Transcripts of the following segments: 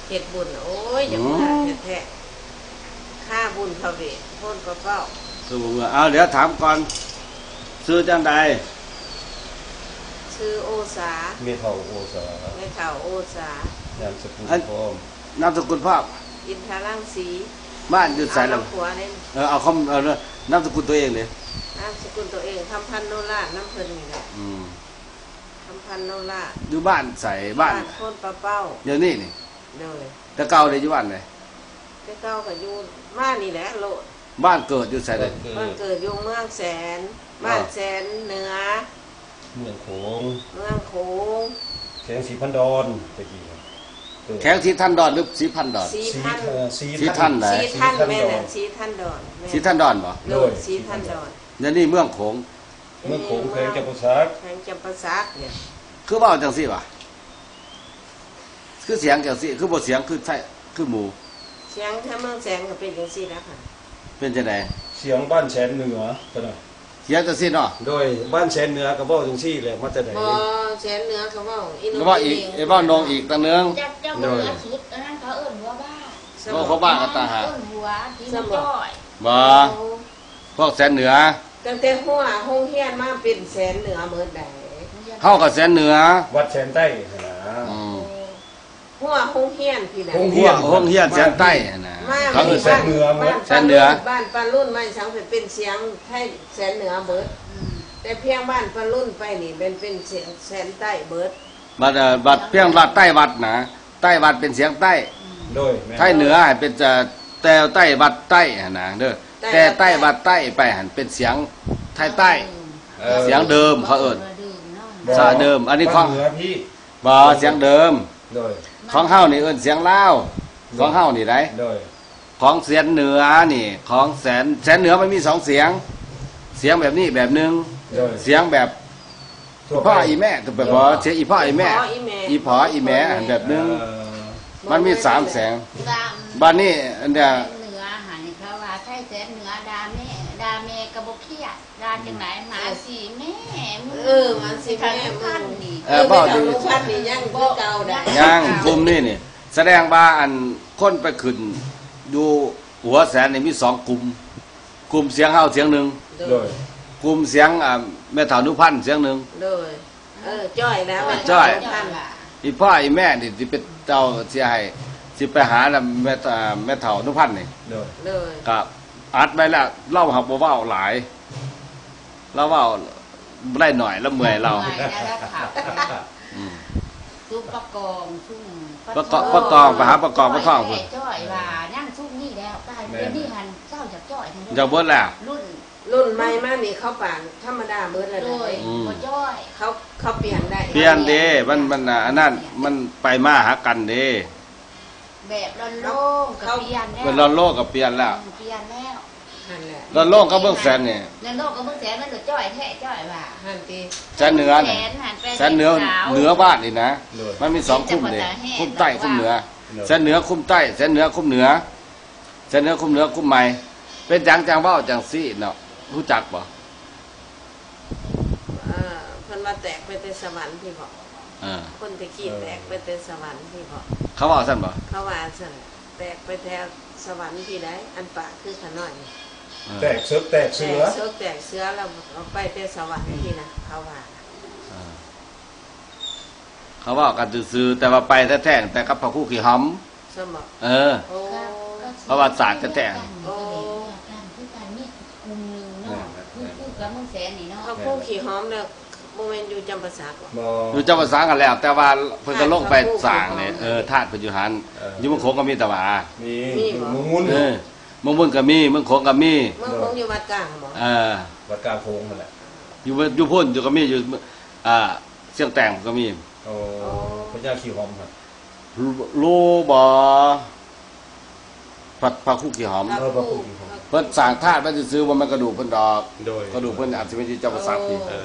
ເຮັດບຸນ ໂອ້ຍ ຢາກເມືອແທ້ໆ ຄ່າບຸນພະເວດ ໂພນປະເປົ້າ. ຄືບໍ່ເມືອ. ເອົາ ດຽວຖາມກ່ອນ ຊື່ຈັ່ງໃດ? ຊື່ໂອຊາ. ແມ່ເຖົ້າໂອຊາ. ແມ່ເຖົ້າໂອຊາ. ນາມສະກຸນພ້ອມ. ນາມສະກຸນພ້ອມ. ອິນທະລັງສີ. ບ້ານຢູ່ໃສລະ? ເອົາຄວາມ ເອີ ເອົາຄວາມ ເອົານາມສະກຸນຕົວເອງເດ້. ນາມສະກຸນຕົວເອງ ຄຳພັນໂນລາດ ນຳເພິ່ນນີ້ແຫຼະ. ອືມ ຄຳພັນໂນລາດ. ຢູ່ບ້ານໃສ? ບ້ານ ບ້ານໂພນປະເປົ້າ. ດຽວນີ້ນີ້? ໂດຍ. ແຕ່ເກົ່າເດ ຢູ່ບ້ານໃດ? ແຕ່ເກົ່າກໍຢູ່ບ້ານນີ້ແຫຼະໂລດ. ບ້ານເກີດຢູ່ໃສເດ? ບ້ານເກີດຢູ່ເມືອງແສນ. ບ້ານແສນເໜືອ. ເມືອງໂຂງ. ເມືອງໂຂງ. ແຂວງສີພັນດອນ ແຕ່ກີ້. ເອີ ແຂວງສີທັນດອນ ຫຼື ສີພັນດອນ? ສີທັນ. ສີທັນ ສີທັນແມ່ນແຫຼະ ສີທັນດອນ. ແມ່ນ. ສີທັນດອນບໍ່? ໂດຍ ສີທັນດອນ. ດຽວນີ້ເມືອງໂຂງ. ເມືອງໂຂງ ແຂວງຈຳປາສັກ. ແຂວງຈຳປາສັກ. ຄືເວົ້າຈັ່ງຊີ້ຫວາ? ຄືສຽງຈັ່ງຊີ້ ຄືບໍ່ສຽງຄື ຄືໝູ່? ສຽງທາງເມືອງແສນກໍເປັນຈັ່ງຊີ້ແຫຼະຄ່ະ. ເປັນຈັ່ງໃດ? ສຽງບ້ານແສນເໜືອ ເພິ່ນວ່າ ສຽງຈັ່ງຊີ້ເນາະ. ໂດຍ ບ້ານແສນເໜືອກໍເວົ້າຈັ່ງຊີ້ແຫຼະ ມາແຕ່ໃດ? ບໍ່ ແສນເໜືອກໍເວົ້າອີ່ໜົ່ງ ກໍເວົ້າອີກ ອີ່ໜຶ່ງ ເວົ້າໜ່ງອີກຕ່າງໜຶ່ງ. ຈັກ ຈັກເວົ້າ ໂດຍ ສຸດ ອັນນັ້ນເຂົາເອີ້ນຫົວບ້ານ. ໂອ້ ເຂົາບ້ານກໍຕ່າຫາກ ເອີ້ນຫົວທີ່ມັນຈ້ອຍ. ບໍ່ ພວກແສນເໜືອ. ຕັ້ງແຕ່ຮົ້ວໂຮງຮຽນມາເປັນແສນເໜືອເໝິດໃດ. ເຮົາກໍແສນເໜືອ. ວັດແສນໃຕ້ຫັ້ນນະ. ອືມ. ຮົ້ວໂຮງຮຽນພີ້ນະ. ໂຮງຮຽນ ໂຮງຮຽນແສນໃຕ້ຫັ້ນນະ. ມາ ເຂົາເອີ້ນແສນເໜືອເໝິດ. ບ້ານ ແສນເໜືອ. ບ້ານປາລຸນໄມ້ສັງເປັນສຽງໄທແສນເໜືອເໝິດ. ອືມ. ແຕ່ພຽງບ້ານປາລຸນໄປນີ້ແມ່ນເປັນສຽງແສນໃຕ້ເໝິດ. ບັດ ເອີ ບັດພຽງລັດໃຕ້ວັດນະ ໃຕ້ວັດເປັນສຽງໃຕ້. ໂດຍ ແມ່ນ. ໄທເໜືອໃຫ້ເປັນ ເອີ ແຕ່ໃຕ້ວັດໃຕ້ຫັ້ນນະເດີ. ແຕ່ໃຕ້ວັດໃຕ້ໄປຫັ້ນເປັນສຽງໄທໃຕ້. ເອີ ສຽງເດີມເຂົາເອີ້ນ ສະເດີມ. ອັນນີ້ຂອງ ເໜືອພີ້ ບໍ່ ສຽງເດີມ. ໂດຍ ຂອງເຮົານີ້ເອີ້ນສຽງລາວ. ໂດຍ ຂອງເຮົານີ້ໃດ. ໂດຍ ຂອງແສນເໜືອນີ້ ຂອງແສນ ແສນເໜືອມັນມີສອງສຽງ ສຽງແບບນີ້ແບບໜຶ່ງ. ໂດຍ ສຽງແບບ ອີພໍ່ອີແມ່ ແບບບໍ່ ສຽງອີພໍ່ອີແມ່ ອີພໍ່ອີແມ່ ແບບໜຶ່ງ. ເອີ ມັນມີສາມສຽງ. ບາດນີ້ອັນເດ ເໜືອຫັ້ນເຂົາວ່າໄທແສນເໜືອ ດ່າແມ່ ດ່າແມ່ກໍບໍ່ຄຽດ ດ່າຈັ່ງໃດ ມາຊິແມ່ ເອີ ມາຊິແມ່ ເອີ ເວົ້າດີ ພັນນີ້ຍັງຄືເກົ່າໄດ໋. ຍັງ ກຸ່ມນີ້ນີ້ ສະແດງວ່າອັນຄົນໄປຂຶ້ນຢູ່ຫົວແສນນີ້ມີສອງກຸ່ມ. ກຸ່ມສຽງເຮົາສຽງໜຶ່ງ. ໂດຍ ກຸ່ມສຽງ ອ່າ ແມ່ເຖົ້າໜູພັນສຽງໜຶ່ງ. ໂດຍ ເອີ ຈ້ອຍແລ້ວ ຈ້ອຍ ແມ່ເຖົ້າໜູພັນ. ອີພໍ່ອີແມ່ນີ້ຊິໄປເຈົ້າຊິໃຫ້ ຊິໄປຫາແມ່ ແມ່ເຖົ້າໜູພັນນີ້. ໂດຍ ໂດຍ ກໍອັດໄວ້ແລ້ວ ລາວຫາກບໍ່ເວົ້າຫຼາຍ ລາວເວົ້າ ໄດ້ໜ້ອຍ ລະເມື່ອຍລາວ. ເມື່ອຍແລ້ວລາວເຖົ້າ. ອືມ ຊຸມປະກອງ ຊຸມປະ ປະກອງ ປະກອງ ໄປຫາປະກອງປະທອງພຸ້ນ. ຈ້ອຍວ່າຍັງຊຸມນີ້ແລ້ວ ກໍໃຫ້ ແມ່ນ ດຽວນີ້ຫັ້ນເຈົ້າຢາກຈ້ອຍແທ້ ຢາກເບິດແລ້ວ. ລຸ້ນ ລຸ້ນໃໝ່ມານີ້ເຂົາປານທຳມະດາເບິດແລ້ວ. ໂດຍ ອືມ ບໍ່ຈ້ອຍ ເຂົາ ເຂົາປ່ຽນໄດ້ ປ່ຽນເດ້. ມັນ ມັນ ອັນນັ້ນ ມັນໄປມາຫາກັນເດ້. ແບບລອນໂລງກໍປ່ຽນແລ້ວ ແບບລອນໂລງກໍປ່ຽນແລ້ວ ອືມ ປ່ຽນແລ້ວ ຫັ້ນແຫຼະ. ລອນໂລງກັບເມືອງແສນນີ້ ລອນໂລງກັບເມືອງແສນມັນກໍຈ້ອຍແທ້ ຈ້ອຍວ່າຫັ້ນຕິ. ແສນເໜືອນະ ແສນເໜືອ ເໜືອບ້ານນີ້ນະ ໂດຍ ມັນມີສອງຄຸ້ມເດ້ ຄຸ້ມໃຕ້ຄຸ້ມເໜືອ. ໂດຍ ແສນເໜືອຄຸ້ມໃຕ້ ແສນເໜືອຄຸ້ມເໜືອ ແສນເໜືອຄຸ້ມເໜືອຄຸ້ມໃໝ່. ເປັນຫຍັງຈັ່ງເວົ້າຈັ່ງຊີ້ເນາະ ຮູ້ຈັກບໍ່? ເອີ ເພິ່ນວ່າແຕກໄປແຕ່ສະຫວັນພີ້ບໍ? ເອີ ຄົນແຕ່ກີ້ແຕກໄປແຕ່ສະຫວັນພີ້ບໍ? ເຂົາເວົ້າຊັ້ນບໍ? ເຂົາວ່າຊັ້ນ ແຕກໄປແຖວສະຫວັນພີ້ໃດ໋ ອັນປາກຄືຂະນ້ອຍນີ້. ເອີ ແຕກເສິກແຕກເສືອ ແຕກເສິກແຕກເສືອ ແລ້ວອອກໄປແຕ່ສະຫວັນພີ້ນະ ເຂົາວ່າ. ເອີ ເຂົາເວົ້າກັນຊື່ໆ ແຕ່ວ່າໄປແທ້ໆ ແຕ່ກັບພະຄູຂີ້ຫອມ. ຊັ້ນບໍ? ເອີ ໂອ້ ປະຫວັດສາດແທ້ໆ. ໂອ້ ກຸ່ມໜຶ່ງເນາະ ຄືກັບເມືອງແສນນີ້ເນາະ. ພະຄູຂີ້ຫອມນະ ບໍ່ແມ່ນຢູ່ຈຳປາສັກບໍ? ບໍ່ ຢູ່ຈຳປາສັກຫັ້ນແຫຼະ ແຕ່ວ່າເພິ່ນກໍລົງໄປສ້າງນີ້. ເອີ ທາດເພິ່ນຢູ່ຫັ້ນ. ເອີ ຢູ່ເມືອງໂຂງກໍມີຕະຫວາ ມີ ມີບໍ່? ເມືອງມຸນ ເອີ ເມືອງມຸນກໍມີ ເມືອງໂຂງກໍມີ. ເມືອງໂຂງຢູ່ວັດກາງບໍ? ເອີ ວັດກາງໂຂງຫັ້ນແຫຼະ. ຢູ່ ຢູ່ພຸ້ນຢູ່ກໍມີ ຢູ່ ອ່າ ຊຽງແຕງກໍມີ. ໂອ້ ໂອ້ ພະຍາຂີ້ຫອມຫັ້ນ ໂລບໍ? ພະ ພະຄູຂີ້ຫອມ ເອີ ພະຄູຂີ້ຫອມ ເພິ່ນສ້າງທາດໄວ້ຊື່ໆ ບໍ່ແມ່ນກະດູກເພິ່ນດອກ. ໂດຍ ກະດູກເພິ່ນອາດຊິໄປຢູ່ຈຳປາສັກພີ້. ເອີ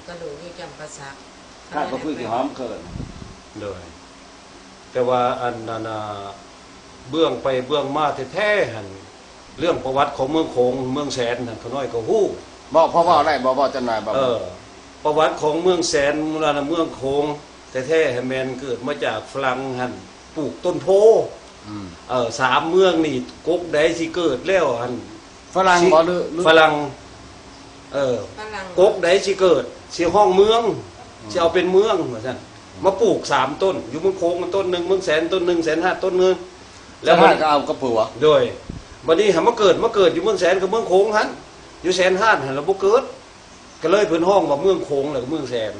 ກະດູກຢູ່ຈຳປາສັກ ທາດພະຄູຂີ້ຫອມເກີດ. ໂດຍ ແຕ່ວ່າອັນນັ້ນນະ ເບື້ອງໄປເບື້ອງມາແທ້ໆຫັ້ນ ເລື່ອງປະຫວັດຂອງເມືອງໂຂງເມືອງແສນຫັ້ນ ຂ້ານ້ອຍກໍຮູ້. ເວົ້າ ພໍເວົ້າໄດ້ບໍ່? ເວົ້າຈັກໜ່ອຍບໍ່? ເອີ ປະຫວັດຂອງເມືອງແສນ ເມືອງໂຂງແທ້ໆ ແມ່ນເກີດມາຈາກຝຣັ່ງຫັ້ນ ປູກຕົ້ນໂພ. ອືມ ເອີ ສາມເມືອງນີ້ ກົກໃດຊິເກີດແລ້ວຫັ້ນ ຝຣັ່ງ ຊິ ບໍ່ ຫຼື ຫຼື ຝຣັ່ງ ເອີ ຝຣັ່ງ ກົກໃດຊິເກີດ ຊິຮ້ອງເມືອງ ອືມ ຊິເອົາເປັນເມືອງວ່າຊັ້ນ ອືມ ມາປູກສາມຕົ້ນ ຢູ່ເມືອງໂຂງຕົ້ນໜຶ່ງ ເມືອງແສນຕົ້ນໜຶ່ງ ແສນຮາດຕົ້ນໜຶ່ງ ແລ້ວ ແສນຮາດກໍເອົາກັບຜົວ ໂດຍ ບັດນີ້ຫາມາເກີດ ມາເກີດຢູ່ເມືອງແສນກັບເມືອງໂຂງຫັ້ນ ຢູ່ແສນຮາດຫັ້ນລະບໍ່ເກີດ ກໍເລີຍເພິ່ນຮ້ອງວ່າເມືອງໂຂງ ແລ້ວກໍເມືອງແສນ.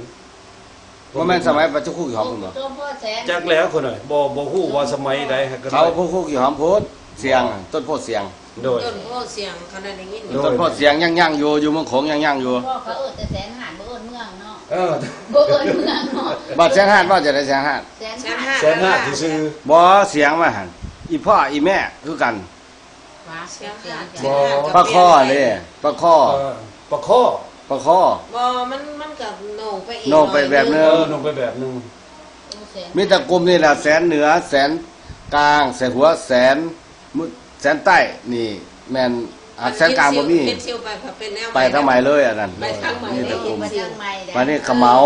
ບໍ່ແມ່ນສະໄໝພະເຈົ້າຄູຂີ້ຫອມພຸ້ນບໍ່? ຈັກແລ້ວຂ້ອຍນະ ບໍ່ ບໍ່ຮູ້ວ່າສະໄໝໃດ ເຂົາພະຄູຂີ້ຫອມພຸ້ນ ສຽງ ຕົ້ນໂພສຽງ ໂດຍ ຕົ້ນໂພສຽງ ເຂົາໄດ້ຍິນ ໂດຍ ຕົ້ນໂພສຽງຍັງໆຢູ່ ຢູ່ເມືອງໂຂງຍັງໆຢູ່ ພໍ່ເຂົາເອີ້ນແຕ່ແສນຫາດ ບໍ່ເອີ້ນເມືອງເນາະ ເອີ ບໍ່ເອີ້ນເມືອງເນາະ ບາດແສນຫາດເວົ້າຈັ່ງໃດ ແສນຫາດ ແສນຫາດ ແສນຫາດຊື່ໆ ບໍ່ ສຽງວ່າຫັ້ນ ອີພໍ່ອີແມ່ຄືກັນ ບໍ່ ປາຄໍເດ້ ປາຄໍ ເອີ ປາຄໍ ປາຄໍ ບໍ່ ມັນ ມັນກໍໂໜ່ງໄປອີກ ໂໜ່ງໄປແບບໜຶ່ງ ເອີ ໂໜ່ງໄປແບບໜຶ່ງ ມີແຕ່ກຸ່ມນີ້ແຫຼະ ແສນເໜືອ ແສນກາງ ແສນຫົວ ແສນ ແສນໃຕ້ ນີ້ແມ່ນ ຫາກແສນກາງບໍ່ມີ ເປັນຊິວ ເປັນຊິວໄປ ໄປທາງໃໝ່ເລີຍ ອັນນັ້ນ ໄປທາງໃໝ່ ມີແຕ່ກຸ່ມ ບາດນີ້ຂະເໝົາ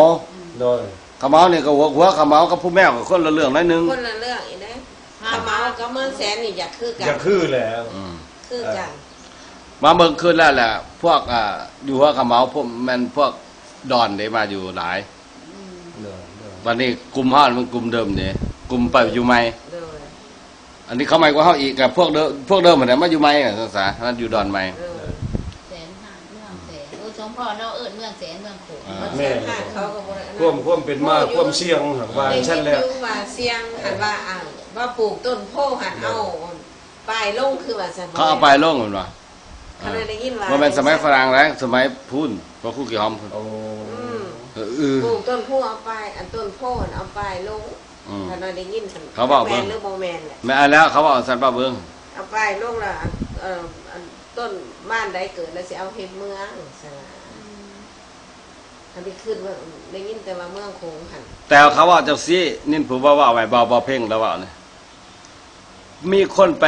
ໂດຍ ຂະເໝົານີ້ກໍຫົວ ຫົວຂະເໝົາກັບພູແມວກໍຄົນລະເລື່ອງໜ້ອຍໜຶ່ງ ຄົນລະເລື່ອງອີກເດ້. ຂະເໝົາກັບເມືອງແສນນີ້ຢາກຄືກັນ ຢາກຄືແຫຼະ ອືມ ຄືກັນ ມາເບິ່ງຄືນແລ້ວແຫຼະ ພວກ ອ່າ ຢູ່ຫົວຂະເໝົາ ພວກ ແມ່ນພວກດອນເດ້ ມາຢູ່ຫຼາຍ ອືມ ໂດຍ ໂດຍ ບັດນີ້ກຸ່ມເຮົາມັນກຸ່ມເດີມເດ້ ກຸ່ມໄປຢູ່ໃໝ່ ໂດຍ ອັນນີ້ເຂົາໃໝ່ກວ່າເຮົາອີກ ກໍພວກເດີ ພວກເດີມຫັ້ນແຫຼະ ມາຢູ່ໃໝ່ ວ່າຊັ້ນສາ ນັ້ນຢູ່ດອນໃໝ່ ໂດຍ ແສນຫາດ ເມືອງແສນ ໂອ້ ສົມພໍເນາະ ເອີ້ນເມືອງແສນ ເມືອງໂຂງ ອ່າ ແມ່ນ ແສນຫາດ ເຂົາກໍບໍ່ໄດ້ ຄວາມ ຄວາມເປັນມາ ຄວາມສ່ຽງ ວ່າຊັ້ນແຫຼະ ໄດ້ຍິນຢູ່ວ່າສ່ຽງ ຫັ້ນວ່າ ອ່າ ວ່າປູກຕົ້ນໂພຫັ້ນ ໂດຍ ເອົາ ປາຍລົງ ຄືວ່າຊັ້ນ ເຂົາເອົາປາຍລົງແມ່ນບໍ່? ເຂົາໄດ້ຍິນວ່າ ບໍ່ແມ່ນສະໄໝຝຣັ່ງແລ້ວ ສະໄໝພຸ້ນ ພະຄູຂີ້ຫອມພຸ້ນ ໂອ້ ອືມ ເອີ ປູກຕົ້ນໂພເອົາປາຍ ອັນຕົ້ນໂພຫັ້ນເອົາປາຍລົງ ອືມ ເຂົາໄດ້ຍິນ ເຂົາເວົ້າເບິ່ງ ແມ່ນຫຼືບໍ່ແມ່ນແຫຼະ ແມ່ນແລ້ວ ເຂົາເວົ້າຊັ້ນ ເວົ້າເບິ່ງ ເອົາປາຍລົງລະ ອັນ ເອີ ອັນຕົ້ນບ້ານໃດເກີດລະຊິເອົາເຮັດເມືອງ ຊັ້ນນະ ອືມ ອັນນີ້ຄືວ່າໄດ້ຍິນແຕ່ວ່າເມືອງໂຂງຫັ້ນ ແຕ່ເຂົາເວົ້າຈັ່ງຊີ້ ຍິນຜູ້ເວົ້າ ເວົ້າໄວ້ ເບົາ ເບົາເພັງລະເວົ້ານີ້ ມີຄົນໄປ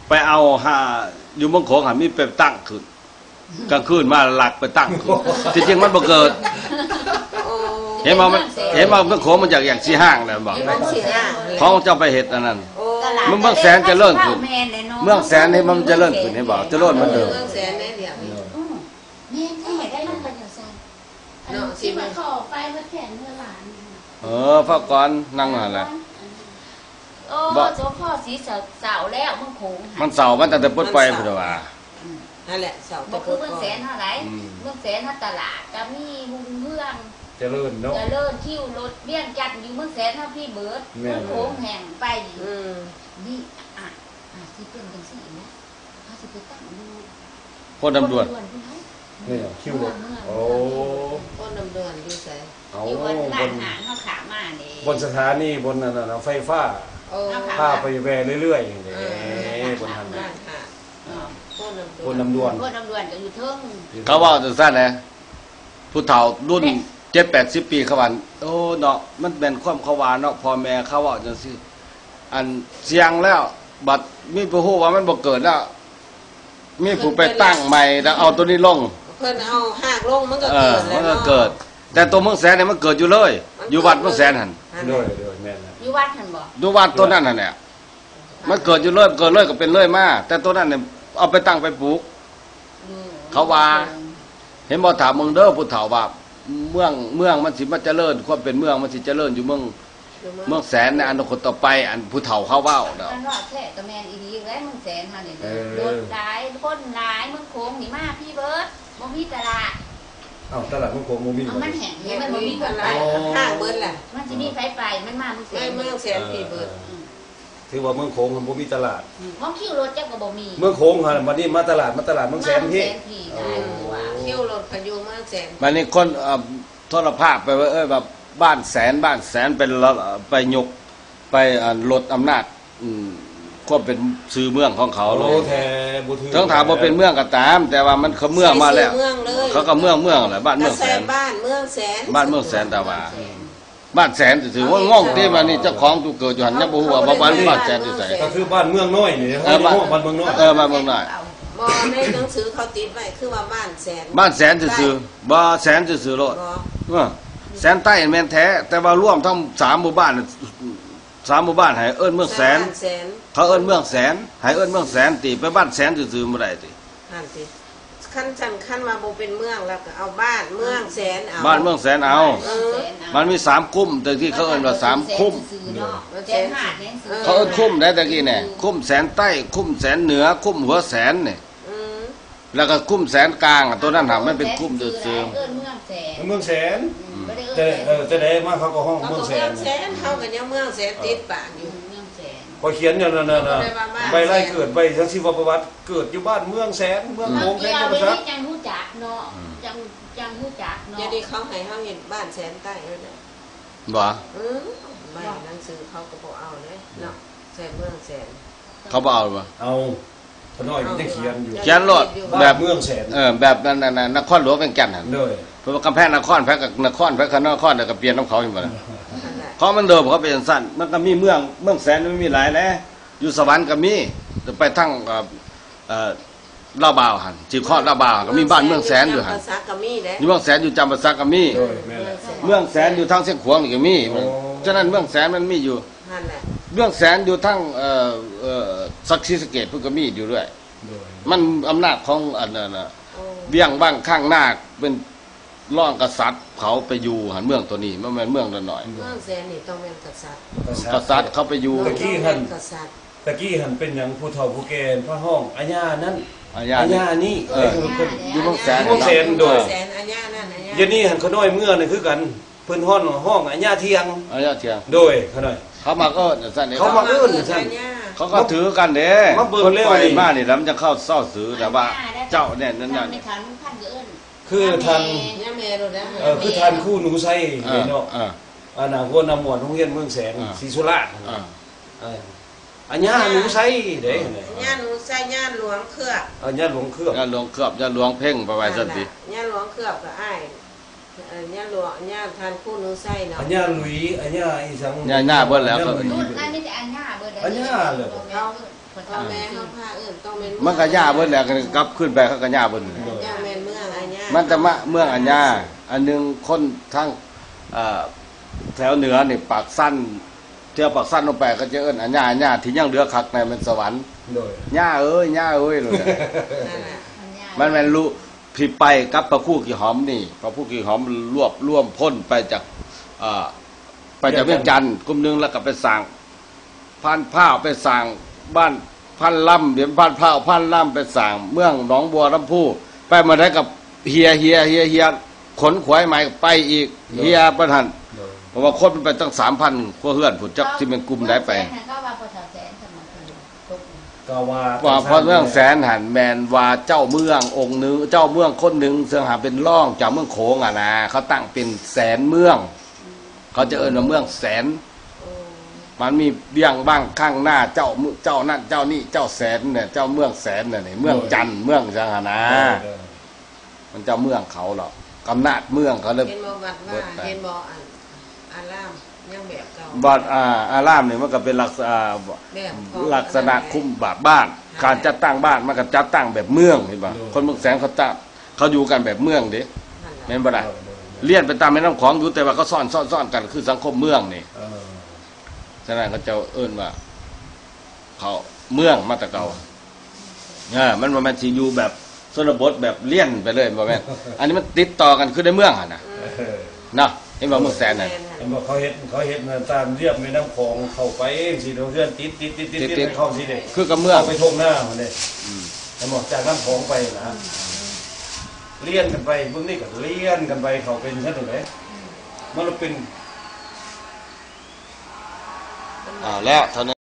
ໄປເອົາຫາ ຢູ່ເມືອງໂຂງຫັ້ນ ມີໄປຕັ້ງຂຶ້ນ ກາງຄືນມາລັກໄປຕັ້ງຂຶ້ນ ທີ່ຈິງມັນບໍ່ເກີດ ໂອ້ ເຫັນບໍ່ ມັນ ເຫັນບໍ່ ເມືອງໂຂງມັນຢາກ ຢາກຊິຮ້າງແລ້ວແມ່ນບໍ່ ມັນຊິຮ້າງ ຂອງເຈົ້າໄປເຮັດອັນນັ້ນ ໂອ້ ເມືອງແສນຈະເລີນຂຶ້ນ ເມືອງແສນນີ້ມັນຈະເລີນຂຶ້ນ ເຫັນບໍ່ ຈະເລີນເໝືອນເດີມ ເມືອງແສນໃດດຽວນີ້ ອືມ ແມ່ນແທ້ໄດ້ ມັນກໍຈັ່ງຊັ້ນ ອັນ ເນາະ ຊິມາຂໍໄຟເບິດແຂນເຮືອຫຼານ ເອີ ພາກອນ ນັ່ງຫັ້ນແຫຼະ ໂອ້ ບໍ່ ສົມພໍຊິເຊົາແລ້ວ ມັນໂຂງ ມັນເຊົາມາຕັ້ງແຕ່ປົດປ່ອຍພຸ້ນວ່າ ອືມ ຫັ້ນແຫຼະ ເຊົາ ບໍ່ຄືເມືອງແສນເຮົາໃດ ອືມ ເມືອງແສນເຮົາຕະຫຼາດກໍມີຮຸ່ງເຮືອງ ຈະເລີນເນາະ ຈະເລີນ ຄິວລົດວຽງຈັນຢູ່ເມືອງແສນເຮົາພີ້ເບິດ ແມ່ນ ເມືອງໂຂງແຫ້ງໄປ ອືມ ນີ້ ອາດ ອາດຊິເປັນຈັ່ງຊີ້ນະ ເຮົາຊິໄປຕັ້ງຢູ່ ໂພນລຳດວນ ໂພນລຳດວນພຸ້ນເນາະ ນີ້ຫຍັງ ຄິວລົດ ໂອ້ ໂພນລຳດວນຢູ່ໃສ? ເອົາ ຢູ່ບ່ອນ ຢູ່ບ້ານຫ້າງເຮົາຂ້າມມານີ້ ບ່ອນສະຖານີ ບ່ອນອັນນັ້ນ ໄຟຟ້າ ໂອ້ ພາໄປແວ່ເລື້ອຍໆ ນີ້ ເອີ ບ່ອນຫັ້ນ ບ້ານຫ້າງ ເອີ ໂພນລຳດວນ ໂພນລຳດວນ ໂພນລຳດວນກໍຢູ່ເທິງ ເຂົາເວົ້າຈັ່ງຊັ້ນແຫຼະ ຜູ້ເຖົ້າລຸ້ນ ແມ່ນ ເຈັດແປດສິບປີ ເຂົາວ່າ ໂອ້ ເນາະ ມັນແມ່ນຄວາມເຂົາວ່າເນາະ ພໍ່ແມ່ເຂົາເວົ້າຈັ່ງຊີ້ ອັນສ່ຽງແລ້ວ ບັດມີຜູ້ຮູ້ວ່າມັນບໍ່ເກີດແລ້ວ ມີຜູ້ໄປຕັ້ງໃໝ່ ແລ້ວເອົາໂຕນີ້ລົງ ເພິ່ນເອົາຮາກລົງ ມັນກໍ ເອີ ເກີດແລ້ວ ມັນກໍເກີດ ເນາະ ແຕ່ໂຕເມືອງແສນນີ້ມັນເກີດຢູ່ເລີຍ ມັນເກີດຢູ່ວັດເມືອງແສນຫັ້ນ ໂດຍ ໂດຍ ແມ່ນແລ້ວ ຢູ່ວັດຫັ້ນບໍ່? ຢູ່ວັດໂຕນັ້ນຫັ້ນແຫຼະ ມັນເກີດຢູ່ເລີຍ ເກີດເລີຍກໍເປັນເລີຍມາ ແຕ່ໂຕນັ້ນນີ້ເອົາໄປຕັ້ງໄປປູກ ເຂົາວ່າ ເຫັນບໍ່ ຖາມເບິ່ງເດີ ຜູ້ເຖົ້າວ່າ ເມືອງ ເມືອງມັນຊິມາຈະເລີນ ຄວາມເປັນເມືອງມັນຊິຈະເລີນຢູ່ເມືອງ ເມືອງແສນໃນອະນາຄົດຕໍ່ໄປ ອັນຜູ້ເຖົ້າເຂົາເວົ້າເນາະ ຄັນວ່າແທ້ກໍແມ່ນອີ່ຫຼີແຫຼະ ເມືອງແສນເຮົານີ້ ເອີ ລົດຫຼາຍ ຄົນຫຼາຍ ເມືອງໂຂງນີ້ມາພີ້ເບິດ ບໍ່ມີຕະຫຼາດ ເອົ້າ ຕະຫຼາດເມືອງໂຂງບໍ່ມີ ມັນແຫ້ງ ມັນບໍ່ມີຄົນໄປ ອໍ ຫ້າງເບິດແຫຼະ ມັນຊິມີໃຜໄປ ມັນມາເມືອງແສນ ເມືອງແສນພີ້ເບິດ ເອີ ອືມ ຖືວ່າເມືອງໂຂງຫັ້ນບໍ່ມີຕະຫຼາດ ອືມ ຂອງຄິວລົດຈັກກໍບໍ່ມີ ເມືອງໂຂງຫັ້ນ ບັດນີ້ມາຕະຫຼາດ ມາຕະຫຼາດເມືອງແສນພີ້ ມາເມືອງແສນພີ້ ໂອ້ ຄິວລົດກໍຢູ່ເມືອງແສນ ບັດນີ້ຄົນ ເອີ ໂທລະພາບໄປວ່າ ເອີ້ຍ ວ່າບ້ານແສນ ບ້ານແສນ ເປັນລະ ໄປຍົກ ໄປ ອັນ ລົດອຳນາດ ອືມ ຄວາມເປັນຊື່ເມືອງຂອງເຂົາເລີຍ ໂອ້ ແທ້ບໍ່ຖືກ ເຖິງຖ້າບໍ່ເປັນເມືອງກໍຕາມ ແຕ່ວ່າມັນເຂົາເມືອງມາແລ້ວ ໃສ່ຊື່ເມືອງເລີຍ ເຂົາກໍເມືອງ ເມືອງແຫຼະ ບ້ານເມືອງແສນ ບ້ານເມືອງແສນ ບ້ານເມືອງແສນ ແຕ່ວ່າ ເມືອງແສນ ບ້ານແສນຊື່ໆ ງົງຕິ ວ່ານີ້ເຈົ້າຂອງຢູ່ເກີດຢູ່ຫັ້ນ ຍັງບໍ່ຮູ້ວ່າບ້ານ ບ້ານແສນຢູ່ໃສ ກໍຄືບ້ານເມືອງນ້ອຍນີ້ ເອີ ບ້ານ ບ້ານເມືອງນ້ອຍ ເອີ ບ້ານເມືອງນ້ອຍ ບໍ່ ໃນໜັງສືເຂົາຕິດໄວ້ຄືວ່າບ້ານແສນ ບ້ານແສນຊື່ໆ ບໍ່ ແສນຊື່ໆໂລດ ບໍ່ ເອີ ແສນໃຕ້ແມ່ນແທ້ ແຕ່ວ່າລວມທັງສາມໝູ່ບ້ານ ສາມໝູ່ບ້ານໃຫ້ເອີ້ນເມືອງແສນ ສາມບ້ານແສນ ເຂົາເອີ້ນເມືອງແສນ ໃຫ້ເອີ້ນເມືອງແສນຕິ ໄປບ້ານແສນຊື່ໆບໍ່ໄດ້ຕິ ຫັ້ນຕິ ຄັນຊັ້ນ ຄັນວ່າບໍ່ເປັນເມືອງ ແລ້ວກໍເອົາບ້ານເມືອງແສນເອົາ ບ້ານເມືອງແສນເອົາ ເອີ ມັນມີສາມຄຸ້ມ ແຕ່ທີ່ເຂົາເອີ້ນວ່າສາມຄຸ້ມ ແສນຫ້າແສນສີ່ ເອີ ເຂົາເອີ້ນຄຸ້ມໄດ໋ ແຕ່ກີ້ນີ້ ຄຸ້ມແສນໃຕ້ ຄຸ້ມແສນເໜືອ ຄຸ້ມຫົວແສນນີ້ ອືມ ແລ້ວກໍຄຸ້ມແສນກາງ ໂຕນັ້ນຫາກມັນເປັນຄຸ້ມຊື່ໆ ເອີ້ນເມືອງແສນ ເມືອງແສນ ອືມ ແຕ່ ເອີ ແຕ່ໃດມາເຂົາກໍຮ້ອງເມືອງແສນ ເຂົາກໍເມືອງແສນ ເຂົາກໍຍັງເມືອງແສນ ເອີ ຕິດປາກຢູ່ ເມືອງແສນ ຂ້ອຍຂຽນຢູ່ນັ້ນນະ ໃບລາຍເກີດ ໃບສັກຊີວະປະຫວັດ ເກີດຢູ່ບ້ານເມືອງແສນ ເມືອງໂຂງ ແຂວງຈຳປາສັກ ຈັງຮູ້ຈັກເນາະ ອືມ ຈັງ ຈັງຮູ້ຈັກເນາະ ດຽວນີ້ເຂົາໃຫ້ເຮົາເຮັດບ້ານແສນໃຕ້ແລ້ວເດ້ ບໍ່ ເອີ ໃບໜັງສືເຂົາກໍບໍ່ເອົາເດ້ເນາະ ໃສ່ເມືອງແສນ ເຂົາບໍ່ເອົາບໍ່ ເອົາ ຂ້ານ້ອຍກໍຍັງຂຽນຢູ່ ຂຽນໂລດ ແບບເມືອງແສນ ເອີ ແບບນັ້ນ ນະ ນະຄອນຫຼວງວຽງຈັນຫັ້ນ ໂດຍ ເພາະວ່າກຳແພງນະຄອນ ໃຜກໍນະຄອນ ໃຜກໍນະຄອນ ແລ້ວກໍປ່ຽນນຳເຂົາ ເຫັນບໍ່ລະ ຂອງມັນເດີມເຂົາເປັນຈັ່ງຊັ້ນ ມັນກໍມີເມືອງ ເມືອງແສນມັນມີຫຼາຍແຫຼະ ຢູ່ສະຫວັນກໍມີ ໄປທາງ ເອີ ເອີ ລາວບາວຫັ້ນ ຊິຮອດລາວບາວ ກໍມີບ້ານເມືອງແສນຢູ່ຫັ້ນ ຢູ່ເມືອງແສນ ຢູ່ຈຳປາສັກກໍມີ ໂດຍ ແມ່ນແຫຼະ ເມືອງແສນຢູ່ທາງຊຽງຂວາງນີ້ກໍມີ ໂອ້ ສະນັ້ນເມືອງແສນມັນມີຢູ່ ຫັ້ນແຫຼະ ເມືອງແສນຢູ່ທາງ ເອີ ເອີ ສັກສີສະເກດພຸ້ນກໍມີຢູ່ດ້ວຍ ໂດຍ ມັນອຳນາດຂອງອັນນັ້ນນະ ໂອ້ ວຽງວັງຄັງນາກ ເປັນຮອງກະສັດ ເຂົາໄປຢູ່ຫັ້ນ ເມືອງໂຕນີ້ ມັນແມ່ນເມືອງນ້ອຍໆ ເມືອງແສນນີ້ຕ້ອງແມ່ນກະສັດ ກະສັດ ກະສັດເຂົາໄປຢູ່ ຕະກີ້ຫັ້ນ ກະສັດ ຕະກີ້ຫັ້ນເປັນຫຍັງຜູ້ເຖົ້າຜູ້ແກ່ພາຮ້ອງອາຍານັ້ນ ອາຍານີ້ ອາຍານີ້ ເອີ ຢູ່ເມືອງແສນ ຢູ່ເມືອງແສນ ໂດຍ ແສນອາຍານັ້ນ ອາຍາ ດຽວນີ້ຫັ້ນຂ້ານ້ອຍເມືອງນີ້ຄືກັນ ເພິ່ນຮ້ອງ ຮ້ອງອາຍາທ່ຽງ ອາຍາທ່ຽງ ໂດຍ ຂ້ານ້ອຍ ເຂົາມັກເອີ້ນຈັ່ງຊັ້ນເດ້ ເຂົາມັກເອີ້ນຈັ່ງຊັ້ນ ເຂົາກໍຖືກັນເດ້ ມາເບິ່ງແລ້ວນີ້ ມານີ້ລະມັນຈະເຂົ້າເຊົາຊື່ ແຕ່ວ່າເຈົ້າແນ່ນັ້ນ ເຈົ້າແມ່ນທ່ານ ທ່ານກໍເອີ້ນ ຄືທ່ານ ຍາແມ່ໂລດນະ ເອີ ຄືທ່ານຄູໜູໄຊ ເອີ ເນາະ ເອີ ອັນນ່າ ຫົວໜ້າໝວດໂຮງຮຽນເມືອງແສນ ເອີ ສີສຸລາດ ເອີ ເອີ ອາຍາໜູໄຊເດ້ ອາຍາໜູໄຊ ຍາຫຼວງເຄືອບ ເອີ ຍາຫຼວງເຄືອບ ຍາຫຼວງເຄືອບ ຍາຫຼວງເພັງ ໄປວ່າຊັ້ນຕິ ຍາຫຼວງເຄືອບກໍອ້າຍ ເອີ ຍາຫຼວງ ຍາທ່ານຄູໜູໄຊເນາະ ອາຍາຫຼຸຍ ອາຍາອີ່ຫຍັງ ຍາ ຍາເບິດແລ້ວ ຍາຫຼຸຍ ອັນນີ້ແຕ່ອາຍາເບິດ ອາຍາເລີຍ ເຂົາ ພໍ່ແມ່ເຮົາພາເອີ້ນ ຕ້ອງແມ່ນ ມັນກໍຍາເບິດແລ້ວ ກັບຄືນໄປເຂົາກໍຍາເບິດ ເຈົ້າແມ່ນເມືອງອາຍາ ມັນຈະມາເມືອງອາຍາ ອັນໜຶ່ງຄົນທາງ ເອີ ແຖວເໜືອນີ້ປາກຊັນ ແຖວປາກຊັນລົງໄປເຂົາຈະເອີ້ນອາຍາ ອາຍາ ທີ່ຍັງເຫຼືອຄັກແນ່ແມ່ນສະຫວັນ ໂດຍ ຍາເອີຍ ຍາເອີຍ ໂລດ ນັ້ນແຫຼະ ມັນແມ່ນລຸ ທີ່ໄປກັບພະຄູຂີ້ຫອມນີ້ ພະຄູຂີ້ຫອມລວບລວມພົນໄປຈາກ ເອີ ໄປຈາກວຽງຈັນກຸ່ມໜຶ່ງ ແລ້ວກໍໄປສ້າງ ຜ່ານພ້າວໄປສ້າງບ້ານພັນລຳ ເປັນຜ່ານພ້າວ ຜ່ານລຳ ໄປສ້າງເມືອງໜອງບົວລຳພູ ໄປມື້ໃດກໍເຫຍ ເຫຍ ເຫຍ ເຫຍ ຂົນຂວາຍໃໝ່ໄປອີກ ໂດຍ ເຫຍໄປຫັ້ນ ໂດຍ ເພາະວ່າຄົນມັນໄປຕັ້ງສາມພັນຄົວເຮືອນພຸ້ນ ຈັກຊິແມ່ນກຸ່ມໃດໄປ ແສນຫັ້ນກໍວ່າພໍ່ເຖົ້າແສນ ສະໝັກເພິ່ນຕົກ ກໍວ່າ ວ່າພໍ່ເມືອງແສນຫັ້ນແມ່ນວ່າເຈົ້າເມືອງອົງໜຶ່ງ ເຈົ້າເມືອງຄົນໜຶ່ງ ເຊິ່ງຫາເປັນຮອງເຈົ້າເມືອງໂຂງຫັ້ນນະ ເຂົາຕັ້ງເປັນແສນເມືອງ ເຂົາຈະເອີ້ນວ່າເມືອງແສນ ໂອ້ ມັນມີວຽງວັງຄັງນາ ເຈົ້າ ເຈົ້ານັ້ນເຈົ້ານີ້ ເຈົ້າແສນນະ ເຈົ້າເມືອງແສນນະນີ້ ເມືອງຈັນ ເມືອງຫຍັງຫັ້ນນະ ໂດຍ ໂດຍ ມັນເຈົ້າເມືອງເຂົາເນາະ ອຳນາດເມືອງເຂົາເລີຍ ເຫັນບໍ່ວັດວາ ເຫັນບໍ່ອັນອາລາມ ຍັງແບບເກົ່າ ວັດ ອາ ອາລາມນີ້ມັນກໍເປັນລັກສະ ອາ ແບບຂອງ ລັກສະນະຄຸ້ມບາບບ້ານ ການຈັດຕັ້ງບ້ານມັນກໍຈັດຕັ້ງແບບເມືອງ ເຫັນບໍ່ ໂດຍ ຄົນເມືອງແສນເຂົາຈະ ເຂົາຢູ່ກັນແບບເມືອງເດ້ ນັ້ນແຫຼະ ແມ່ນບໍ່ລະ ໂດຍ ໂດຍ ໂດຍ ລຽນໄປຕາມແມ່ນ້ຳຂອງຢູ່ ແຕ່ວ່າເຂົາຊ້ອນ ຊ້ອນ ຊ້ອນກັນ ຄືສັງຄົມເມືອງນີ້ ເອີ ສະນັ້ນເຂົາເຈົ້າເອີ້ນວ່າ ເຂົາເມືອງມາແຕ່ເກົ່າ ເອີ ມັນບໍ່ແມ່ນຊິຢູ່ແບບຊົນນະບົດແບບລຽນໄປເລີຍ ບໍ່ແມ່ນ ອັນນີ້ມັນຕິດຕໍ່ກັນຄືໃນເມືອງຫັ້ນນະ ເອີ ເນາະ ເຫັນບໍ່ ເມືອງແສນນັ້ນ ແມ່ນ ເຫັນບໍ່ ເຂົາເຮັດ ເຂົາເຮັດຕາມລຽບແມ່ນ້ຳຂອງເຂົ້າໄປຈັ່ງຊີ້ ເຮືອນຕິດ ຕິດ ຕິດ ຕິດ ຕິດ ຕິດ ໃນເຂົ້າຊີ້ເດ້ ຄືກັບເມືອງ ເຂົ້າໄປທົ່ງນາພຸ້ນເດ້ ອືມ ເຫັນບໍ່ ຈາກນ້ຳຂອງໄປນະ ລຽນກັນໄປ ເບິ່ງນີ້ກໍລຽນກັນໄປ ເຂົ້າເປັນຊັ້ນເດ້ ມັນເປັນ ເອົາແລ້ວເທົ່ານັ້ນ